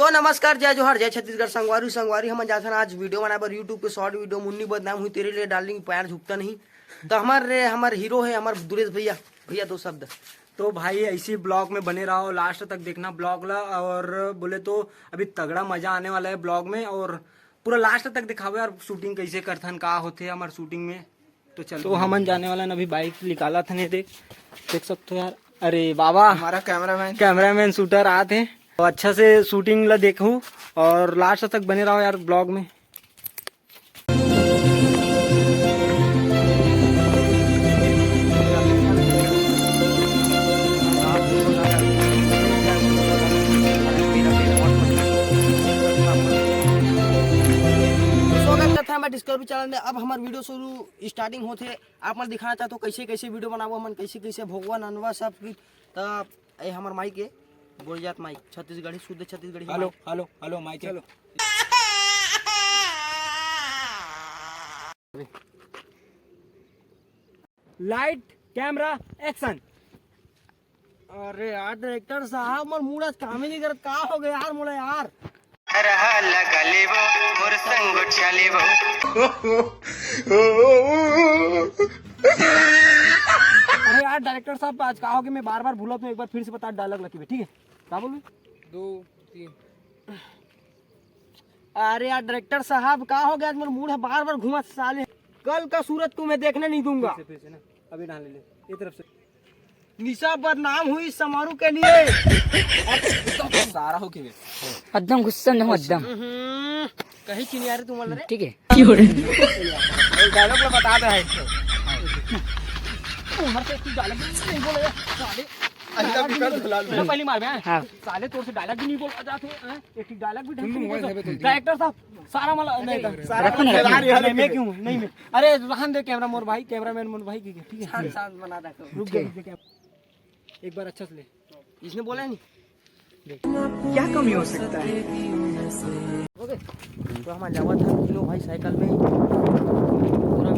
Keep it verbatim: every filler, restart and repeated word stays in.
तो नमस्कार, जय जोहार, जय छत्तीसगढ़। संगवारी, संगवारी, हमन जाथन आज वीडियो बनाए बर YouTube पे, शॉर्ट वीडियो। मुन्नी बदनाम हुई तेरे लिए डार्लिंग, पैर झुकता नहीं। तो हमर रे, हमर हीरो है हमर दुलेश भैया। भैया, दो शब्द। तो भाई, ऐसी ब्लॉग में बने रहो, लास्ट तक देखना ब्लॉग ला। और बोले तो अभी तगड़ा मजा आने वाला है ब्लॉग में, और पूरा लास्ट तक दिखावे यार, शूटिंग कैसे करथन, का होथे हमार शूटिंग में। तो चल, तो हमन जाने वाला न, अभी बाइक निकाला था, नहीं देख, देख सकते हो यार। अरे बाबा, हमारा कैमरामैन। कैमरामैन शूटर आत है, तो अच्छा से शूटिंग ला देखू और लास्ट तक बने रहो यार ब्लॉग में। स्वागत करते हैं हमारे डिस्कवरी चैनल में। अब हमार वीडियो शुरू स्टार्टिंग होथे। आप मन दिखाना चाहते हो कैसे कैसे वीडियो बनाबो हमन, कैसे कैसे भोगवा ननवा सब कुछ। त ए हमर माइक है, बोल जात माइक, छत्तीसगढ़ी, शुद्ध Chhattisgarhi hello, mic. Hello, hello, mic है। चलो। Light, camera, action. अरे यार डायरेक्टर साहब, मोर मूड आज काम ही नहीं करत, का हो गया यार मोला यार? रहा लगा लेबो, मोर संग गोठिया लेबो। अरे यार डायरेक्टर साहब, आज का हो गया, मैं बार बार भूलत हूँ, एक बार फिर से बता डायलॉग लगी, ठीक है? का बोलूँ? दो, तीन। अरे यार डायरेक्टर साहब, का हो गया, आज मोर मूड है बार बार घुमा साले। कल का सूरज को मैं देखने नहीं दूंगा। फिर से, फिर से ना, अभी डाल ले, ये तरफ से। निशा बदनाम हुई समारू के लिए। सारा हो के एकदम गुस्सा में हूँ, एकदम। हम्म, कहीं चीनी आ रही तुम्हारे रे? ठीक है। डायलॉग में बता दे है। तुम्हारे से कुछ डायलॉग नहीं बोला यार, साले। अच्छा, विकल्प फिलहाल मैं पहली मार में, हाँ। साले तोर से डायलॉग भी नहीं बोला जाते हैं, एक डायलॉग भी ढंग से नहीं बोलते। डायरेक्टर साहब, सारा मला नहीं था। सारा रखो ना, रखो ना। नहीं, मैं क्यों? नहीं मैं। अरे रहन दे कैमरा मोर भाई, कैमरामैन मोर भाई की, ठीक है? शांत, शांत बना रखो। रुक जा, रुक जा, क्या? एक बार अच्छा से ले। इसने बोला नहीं। क्या कमी हो सकता है? ओके, तो हम जावा था तीनों भाई साइकिल में। पूरा